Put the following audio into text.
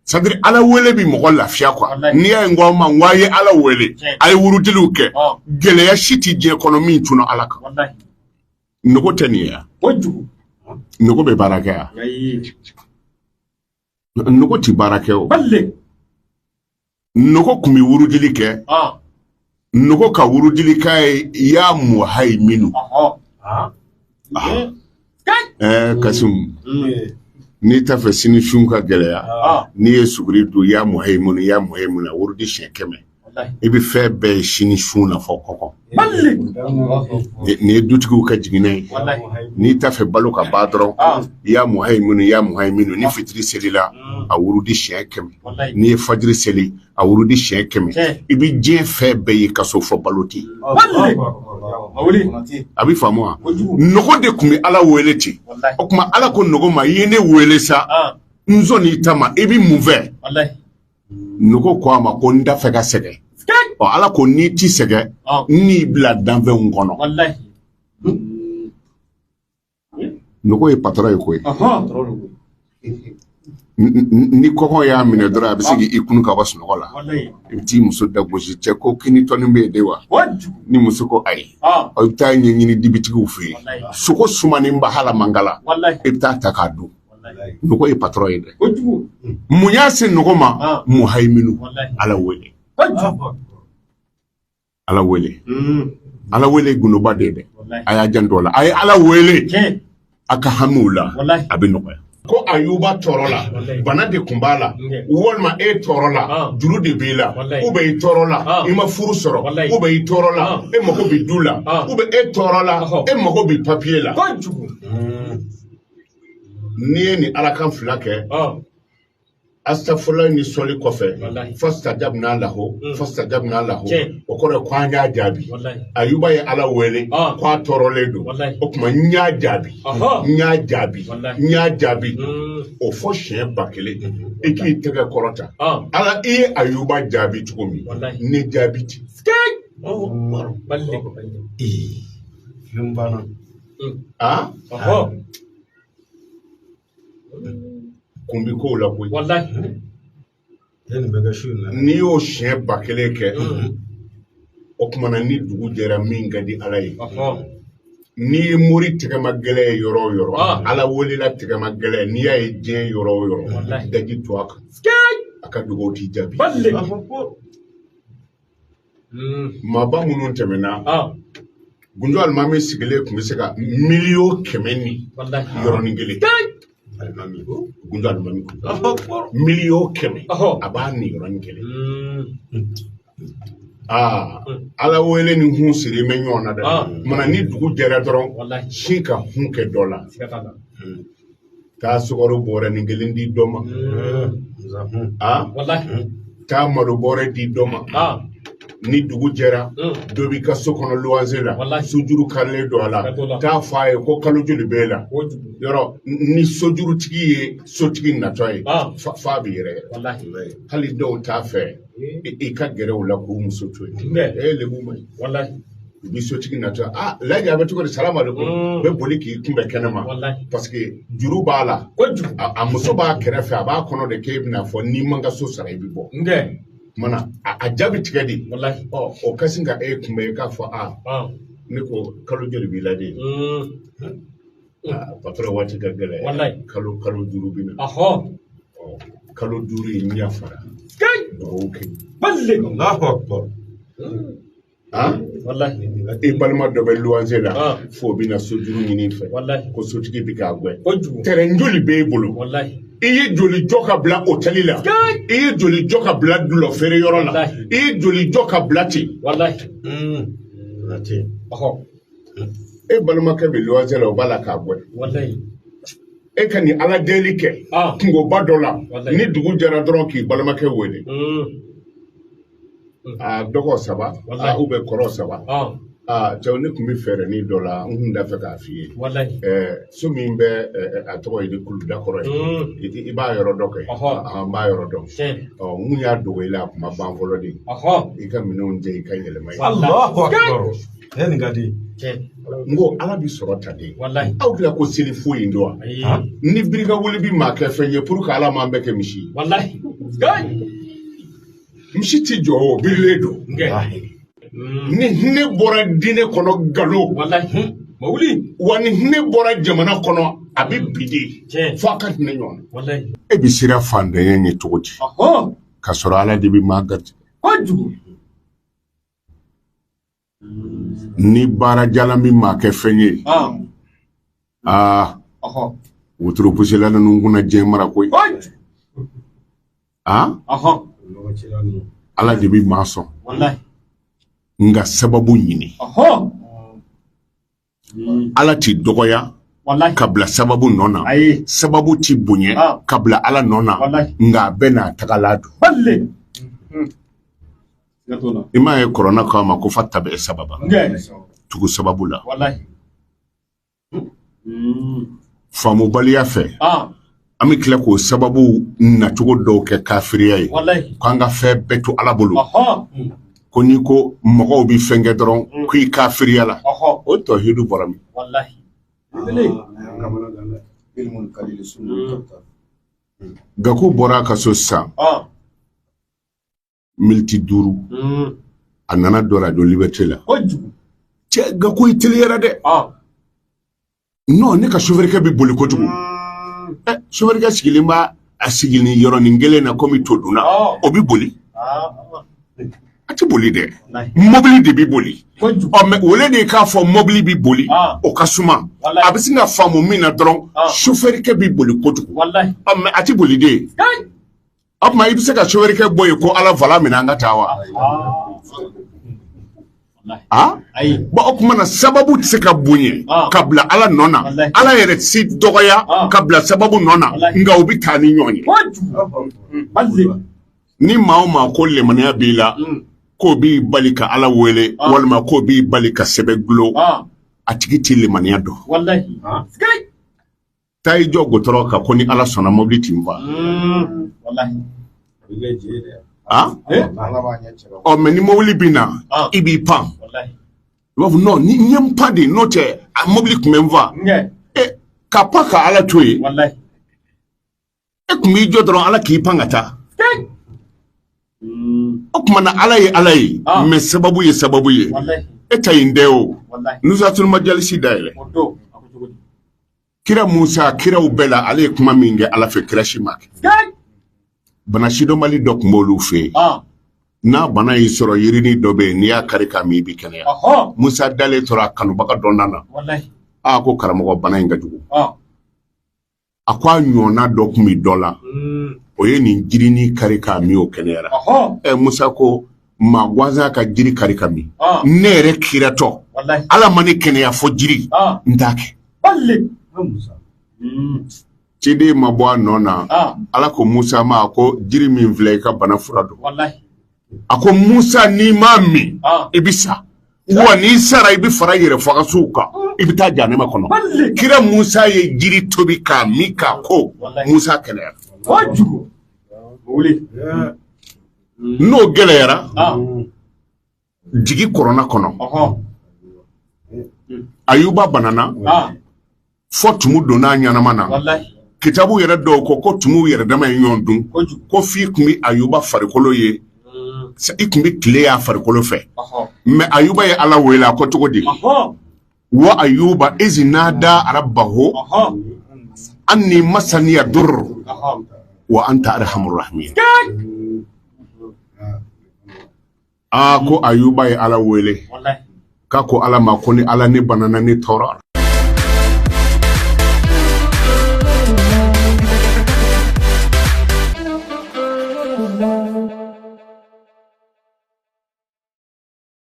C'est-à-dire ala wele bi mɔgɔ lafiya quoi. N'i y'a ye n ko aw ma, n ko a ye ala wele, a ye wurudiliw kɛ, gɛlɛya si tɛ diɲɛ kɔnɔ min tunna ala kan. Nogo tɛ nin ye yan. Nogo bɛ baara kɛ yan? Nogo tɛ baara kɛ o. Nogo tun bɛ wurudili kɛ. Nogo ka wurudili k'a ye ya muhayiminu. Ɛɛ Kasimu, n'i t'a fɛ sini sun ka gɛlɛya, n'i ye suguri dun, ya muhayiminu, ya muhayiminu, a wurudi siɲɛ 100, i bɛ fɛn bɛɛ ye sini sun na fɔ kɔkɔ. Nin ye dutigiw ka jiginɛ ye. N'i t'a fɛ balo ka ban dɔrɔn, ya muhayiminu, ya muhayiminu, ni fitiri selila, a wurudi siɲɛ 100. N'i ye fajiri seli, a wurudi siɲɛ 100, i bɛ diɲɛ fɛn bɛɛ ye ka so fɔ balo tɛ yen. A bɛ faamu wa? Nogo de tun bɛ ala wele ten. O tuma ala ko nogo ma, i ye ne wele sa, n sɔnn'i ta ma, i bɛ mun fɛ? Nogo ko a ma ko n t'a fɛ ka sɛgɛn. Ɔ, ala ko n'i ti sɛgɛn, n n'i bila danfɛnw kɔnɔ. Nogo ye patɔrɔn ye koyi. Ni kɔngɔ y'a minɛ dɔrɔn, a bɛ se k'i kunu ka bɔ sunɔgɔ la. I bɛ t'i muso da gosi, cɛ ko kini tɔni bɛ yen de wa? Ni muso ko ayi, i bɛ taa ɲɛɲini dibitigiw fɛ yen, sogo sumanen ba hala mankala, i bɛ taa ta k'a dun. Nogo ye patɔrɔn ye dɛ. Mun y'a se nogo ma? Muhayiminu, ala wele, ala wele, ala wele gundoba de ye dɛ. A y'a janto a la, a ye ala wele a ka hamiw la, a bɛ nɔgɔya. Ko Ayuba tɔɔrɔ la, bana de tun b'a la, walima e tɔɔrɔ la, juru de b'i la, ou bien i tɔɔrɔ la, i ma furu sɔrɔ, ou bien i tɔɔrɔ la, e mago bɛ du la, ou bien e tɔɔrɔ la, e mago bɛ papiye la. N'i ye nin ala kan fila kɛ, astafurulayi ni sɔli kɔfɛ, fastajabna lahu, fastajabna lahu, o kɔrɔ ye ko an y'a jaabi. Ayuba ye ala wele ko a tɔɔrɔlen don, o tuma n y'a jaabi, n y'a jaabi, n y'a jaabi. O fɔ siɲɛ 1000, i k'i tɛgɛ kɔrɔta. Ala, i ye Ayuba jaabi cogo min, ne jaabi ten. Aa, kun bɛ kow la koyi. N'i y'o siɲɛ 1000 kɛ, o tuma na ni dugu jɛra, min ka di ala ye, n'i ye mori tɛgɛma gɛlɛn ye yɔrɔ o yɔrɔ, ala welela tɛgɛma gɛlɛn, n'i y'a ye diɲɛ yɔrɔ o yɔrɔ, daji to a kan, a ka dugawu t'i jaabi. Maaba minnu tɛmɛna, Gunjo alimami sigilen tun bɛ se ka 100 million ni yɔrɔnin kelen. Gunjo alimami 100 million a b'a ni yɔrɔnin kelen. Aa, ala wele ni hun siri bɛ ɲɔgɔn na dɛ. Mana ni dugu jɛra dɔrɔn, sin ka hun kɛ dɔ la, taa sukaro bɔrɛnin kelen di dɔ ma, aa, taa malo bɔrɛ di dɔ ma. Ni dugu jɛra, dɔ b'i ka so kɔnɔ luwanse la, sojuru karilen don a la, taa fɔ a ye ko kalo joli b'e la. Yɔrɔ ni sojurutigi ye sotigi natɔ ye, fa bɛ yɛrɛ yɛrɛ. Hali dɔw t'a fɛ i ka gɛrɛ u la k'u muso to yen. E lebu ma ɲi. U bɛ sotigi natɔ, ah laji, a bɛ cogo di, salamu aleykum, bɛ boli k'i kunbɛn kɛnɛ ma, parce que juru b'a la, a muso b'a kɛrɛfɛ, a b'a kɔnɔ de k'e bɛna fɔ n'i man ka so sara i bɛ bɔ. Kumana a jaabi tigɛ de. Ɔ, o ka sin ka e kunbɛn, i k'a fɔ a ne ko kalo joli b'i la de? Patɔrɔn, waati ka gɛlɛn, kalo 5 bɛ na. Kalo 5 in yafara, dugawu kɛ. I balima dɔ bɛ luwanse la, f'o bɛna sojuru ɲini i fɛ, ko sotigi bɛ k'a gɛn. Tɛrɛn joli b'e bolo? I ye joli jɔ ka bila otɛli la? I ye joli jɔ ka bila dulɔ feere yɔrɔ la? I ye joli jɔ ka bila ten? E balimakɛ bɛ luwanse la, o b'a la k'a gɛn. E ka nin ala deli kɛ kungoba dɔ la, ni dugu jɛra dɔrɔn k'i balimakɛ wele. A dɔgɔ saba ou bien kɔrɔ saba, aa cɛw, ne tun bɛ fɛɛrɛnin dɔ la, n tun t'a fɛ k'a f'i ye. So min bɛ, a tɔgɔ ye di, kuluda kɔrɔ ye, i b'a yɔrɔ dɔn kɛ? N b'a yɔrɔ dɔn. Ɔ, n kun y'a dogo i la, a kuma ban fɔlɔ de. I ka minɛnw jɛ, i ka yɛlɛma ye. Nin ka di. N ko ala bi sɔrɔ ta de. Aw tila ko seli foyi in don wa? Ni birika wuli bi maa kɛ fɛn ye pour que ala m'an bɛɛ kɛ misi ye. Misi ti jɔ, o birilen don. Ni hinɛ bɔra diinɛ kɔnɔ, nkalon. Wa ni hinɛ bɔra jamana kɔnɔ, a bɛ bi de, fo a ka hinɛ ɲɔgɔn na. E bɛ siran fantanya ɲɛ cogo di k'a sɔrɔ Ala de bɛ maa garijɛgɛ? Ni baara jalan bɛ maa kɛ fɛn ye, aa, wotoro pusila ninnu kunna diɲɛ mara koyi. Aa, Ala de bɛ maa sɔn, nka sababu ɲini. Ala ti dɔgɔya ka bila sababu nɔ na, sababu ti bonya ka bila Ala nɔ na, nka a bɛɛ n'a tagala don. I m'a ye kɔrɔna ko a ma ko fattabi sababa, tugu sababu la. Faamubaliya fɛ, an bɛ tila k'o sababu nacogo dɔw kɛ kafiriya ye, k'an ka fɛn bɛɛ to Ala bolo, ko n'i ko mɔgɔw bɛ fɛn kɛ dɔrɔn ko i kafiriya la. O tɔhidu bɔra min? Gaku bɔra a ka so sisan miniti 5, a nana don Radio Liberté la. Cɛ, Gaku, i teliyara dɛ. Non, ne ka sofɛrikɛ bɛ boli kojugu. Ɛ, sofɛrikɛ sigilen b'a a sigi ni yɔrɔnin kelen na komi todunna, o bɛ boli? A tɛ boli dɛ, mobili de bɛ boli. Ɔ, mɛ wele de k'a fɔ mobili bɛ boli, o ka suma, a bɛ sin ka faamu min na dɔrɔn, sofɛrikɛ bɛ boli kojugu. Ɔ, mɛ a tɛ boli de. O tuma i bɛ se ka sofɛrikɛ bɔ yen ko Ala vala minɛ an ka taa wa? Ah, bon, o tuma na sababu tɛ se ka bonya ka bila Ala nɔ na, Ala yɛrɛ tɛ se dɔgɔya ka bila sababu nɔ na, nka u bɛ taa ni ɲɔgɔn ye. Ni maa o maa ko lemaniya b'i la, k'o b'i bali ka Ala wele walima k'o b'i bali ka sɛbɛn gulo, a tigi t'i lemaniya dɔn. Taa i jɔ gotɔrɔ kan ko ni Ala sɔnna mobili t'i fa. Ah, ɔ, mɛ ni mobili bɛ na, i b'i pan, i b'a fɔ non, ni n ye n pan de, n'o tɛ a mobili tun bɛ n fa. E ka pan ka Ala to yen, e tun b'i jɔ dɔrɔn, Ala k'i pan ka taa. O tuma na Ala ye Ala ye, mɛ sababu ye sababu ye. E ta in tɛ o Nusatul Majalisi dayɛlɛ. Kira Musa, kiraw bɛɛ la, ale ye kuma min kɛ Ala fɛ, kira si ma kɛ. Bana sidɔnbali dɔ tun b'olu fɛ yen. N'a bana y'i sɔrɔ, yirini dɔ bɛ yen, n'i y'a kari k'a min, i bɛ kɛnɛya. Musa dalen tora, a kanubaga dɔ nana. A ko karamɔgɔ, bana in ka jugu. A ko a ɲɔgɔnna dɔ tun bɛ dɔ la, o ye nin jirini kari k'a min, o kɛnɛyara. Ɛ, Musa ko maa gansan ka jiri kari ka min, ne yɛrɛ kiratɔ, Ala ma ne kɛnɛya fɔ jiri, n t'a kɛ. Ciden ma bɔ a nɔ na. Ala ko Musa ma ko jiri min filɛ, i ka bana fura don. A ko Musa, n'i m'a min, i bɛ sa, wa n'i sara, i bɛ fara yɛrɛ fagasuw kan, i bɛ taa janɛmɛ kɔnɔ. Kira Musa ye jiri tobi k'a min k'a ko, Musa kɛnɛyara. N'o gɛlɛyara, jigi kɔrɔna kɔnɔ. Ayuba banana fɔ tumu donna a ɲɛnama na. Kitabu yɛrɛ dɔw ko ko tumuw yɛrɛ dama ye ɲɔgɔn dun, ko f'i tun bɛ Ayuba farikolo ye, i tun bɛ tile y'a farikolo fɛ. Mɛ Ayuba ye Ala wele, a ko cogo di? Wa ayuba izi nada rabbahu anni masaniya dur wa anta arhamur rahimin. Aa, ko Ayuba ye Ala wele k'a ko Ala ma ko ni Ala, ne banana, ne tɔɔrɔ.